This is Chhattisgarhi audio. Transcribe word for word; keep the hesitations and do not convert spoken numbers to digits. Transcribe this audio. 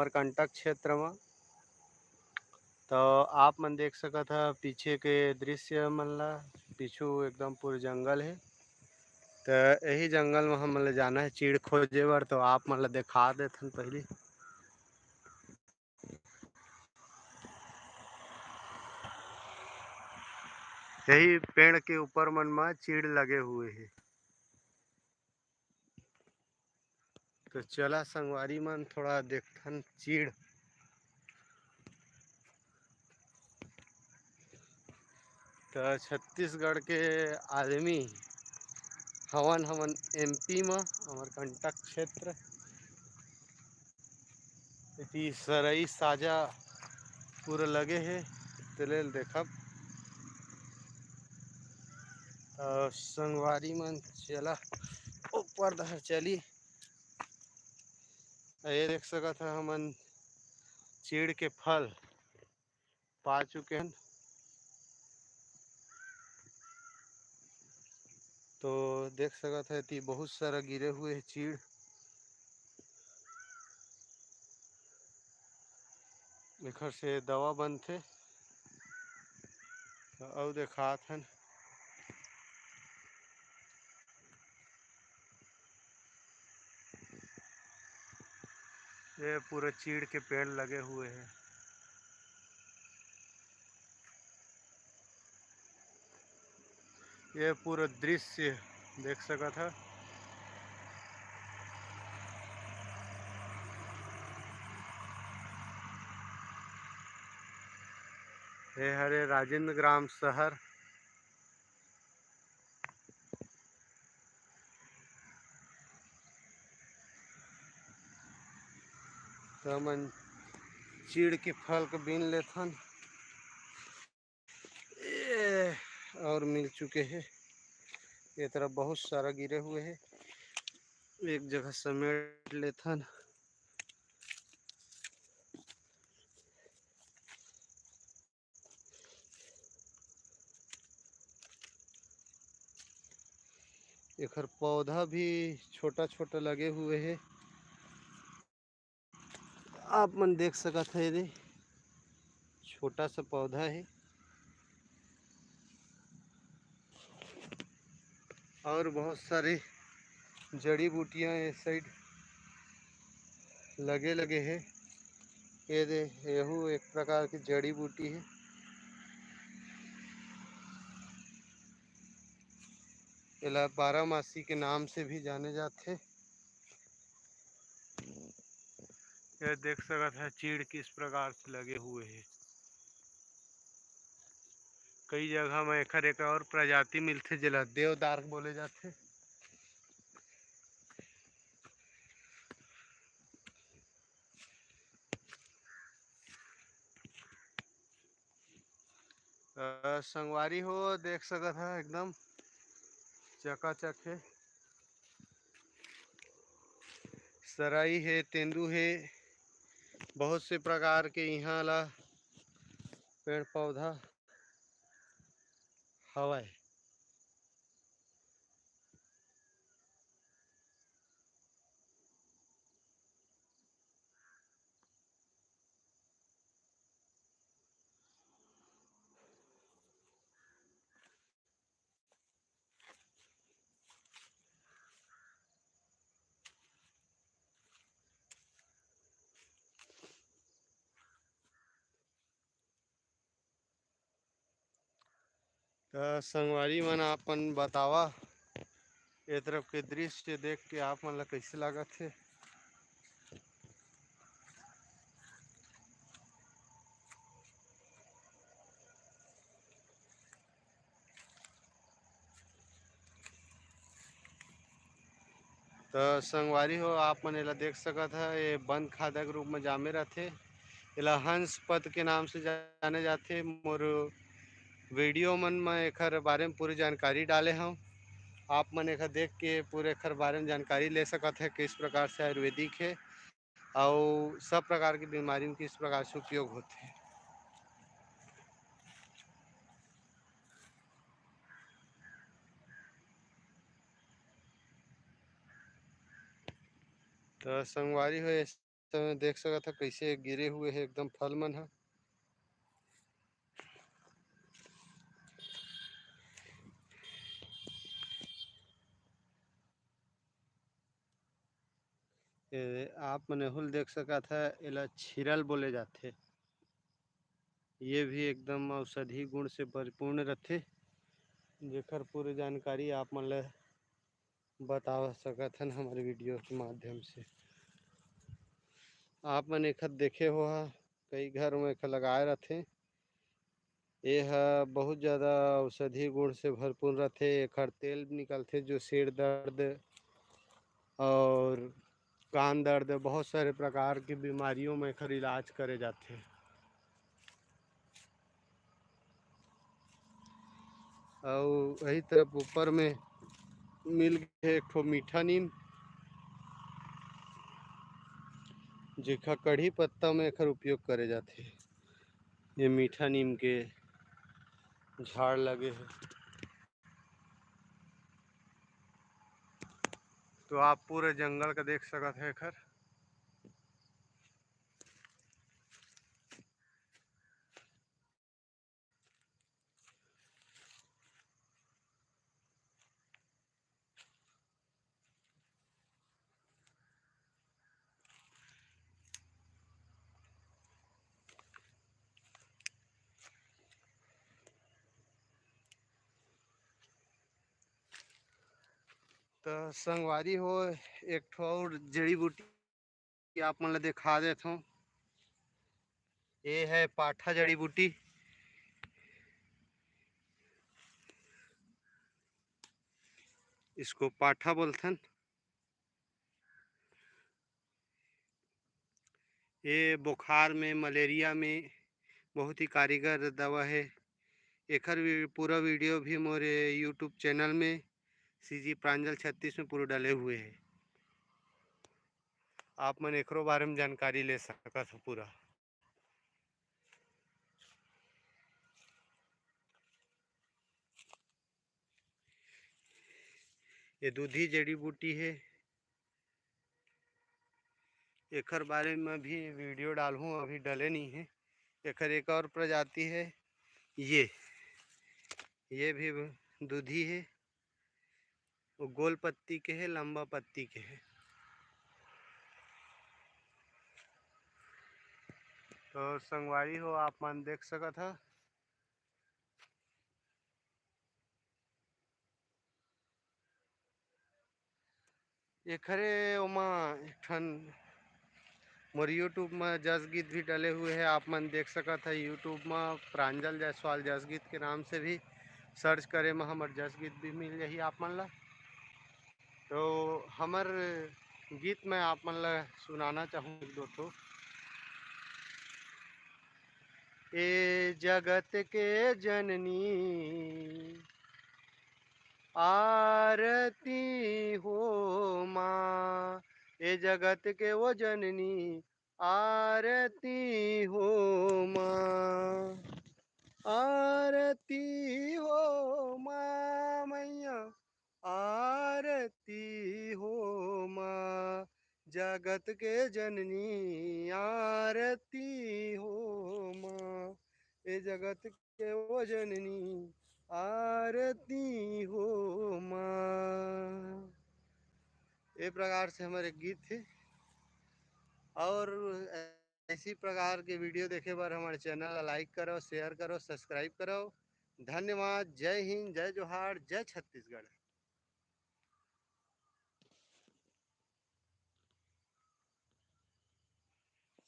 अमरकंटक क्षेत्र म। तो आप मन देख सकत ह पीछे के दृश्य मन ला, पीछू एकदम पूरा जंगल हे। तो यही जंगल म हमन ला जाना हे चीड़ खोजे बर, तो आप मन ला दिखा देथन पहली। यही पेड़ के ऊपर मन म चीड़ लगे हुए हे। तो चला संगवारी मन, थोड़ा देखथन चीड़। तो छत्तीसगढ़ के आदमी हवन, हमन एमपी म, अमरकंटक क्षेत्र। एती सरई साजा पूरा लगे हे, तेले ल देखब। अ, संगवारी मन, चला ऊपर डहर चली। अ, ये देख सकत ह, हमन चीड़ के फल पा चुके हन। तो देख सकत ह, एती बहुत सारा गिरे हुए हे चीड़। एखर से दवा बनथे। अउ देखात हन, ये पूरा चीड़ के पेड़ लगे हुए हे। ये पूरा दृश्य देख सकत ह। ये हरे राजेंद्र ग्राम शहर। तो हमन चीड़ के फल के बीन लेथन। ए, और मिल चुके हे। ये तरफ बहुत सारा गिरे हुए हे, एक जगह समेट लेथन। एखर पौधा भी छोटा छोटा लगे हुए हे। आप मन देख सकत हे, ये छोटा सा पौधा हे और बहुत सारे जड़ी बूटियां ये साइड लगे लगे हे। ये दे, यहू एक प्रकार की जड़ी बूटी हे। एला बारहमासी के नाम से भी जाने जाथे। ये देख सकत ह, चीड़ किस प्रकार से लगे हुए हे। कई जगह म एखर एक और प्रजाति मिलथे, जेला देवदार बोले जाथे। अ, संगवारी हो, देख सकत ह, एकदम चकाचक हे। सरई हे, तेंदू हे, बहुत से प्रकार के इहाँ ला पेड़ पौधा हवय। त संगवारी मन, आप मन बतावा, ए तरफ के दृश्य देख के आप मन ला कइसे लागत हे? त संगवारी हो, आप मन एला देख सकत ह, ये बंद खादा के रूप म जामे रथे। एला हंस पद के नाम से जाने जाथे। मोर वीडियो मन म एखर बारे म पूरी जानकारी डाले हव। आप मन एखर देख के पूरे एखर बारे म जानकारी ले सकत ह, किस प्रकार से आयुर्वेदिक हे अउ सब प्रकार के बीमारी म किस प्रकार से उपयोग होथे। त संगवारी हो, समय देख सकत ह, कइसे गिरे हुए हे एकदम फल मन ह। ए, आप मन एहू ल देख सकत ह, एला छिरल बोले जाथे। ये भी एकदम औषधि गुण से परिपूर्ण रथे, जेकर पूरे जानकारी आप मन ल बता सकत हन हमर वीडियो के माध्यम से। आप मन एखर देखे हो हा, कई घर में एखर लगाए रथे। ये ह बहुत ज़्यादा औषधि गुण से भरपूर रथे। एखर तेल निकलथे, जो सिर दर्द और कान दर्द, बहुत सारे प्रकार के बीमारियों में एखर इलाज करे जाथे। अउ यही तरफ ऊपर में मिल गए एक ठो मीठा नीम, जेखर कढ़ी पत्ता में एखर उपयोग करे जाथे। ये मीठा नीम के झाड़ लगे हे। तो आप पूरे जंगल का देख सकत हे एखर। त संगवारी हो, एक ठो और जड़ी बूटी आप मन ल दिखा देथों। ये है पाठा जड़ी बूटी। इसको पाठा बोलथन। ये बुखार में, मलेरिया में बहुत ही कारीगर दवा है। एखर वी-, पूरा वीडियो भी मोरे YouTube चैनल में सीजी प्रांजल छत्तीस में पूरा डले हुए हैं। आप मन एकरो बारे में जानकारी ले सकत हो पूरा। ये दूधी जड़ी बूटी है, एखर बारे में भी वीडियो डालहूँ, अभी डले नहीं है। एखर एक और प्रजाति है, ये, ये भी दूधी है, वो गोल पत्ती के है, लंबा पत्ती के है। तो संगवारी हो, आप मन देख सकत ह, एखरे ओमा एक ठन मोर YouTube म जस गीत भी डले हुए है, आप मन देख सकत है। YouTube म प्रांजल जायसवाल जस गीत के नाम से भी सर्च करे म हमर जस गीत भी मिल जाही आप मन ला। तो हमर गीत मैं आप मन ला सुनाना चाहूँ एक दो ठो। ए जगत के जननी आरती हो माँ, ए जगत के वो जननी आरती हो माँ, आरती हो माँ मैया, आरती हो माँ, जगत के जननी आरती हो माँ, ए जगत के वो जननी आरती हो माँ। ए प्रकार से हमर एक गीत हे। और ऐसी प्रकार के वीडियो देखे बर हमर चैनल ला like करो, share करो, subscribe करो। धन्यवाद। जय हिंद, जय जोहार, जय छत्तीसगढ़।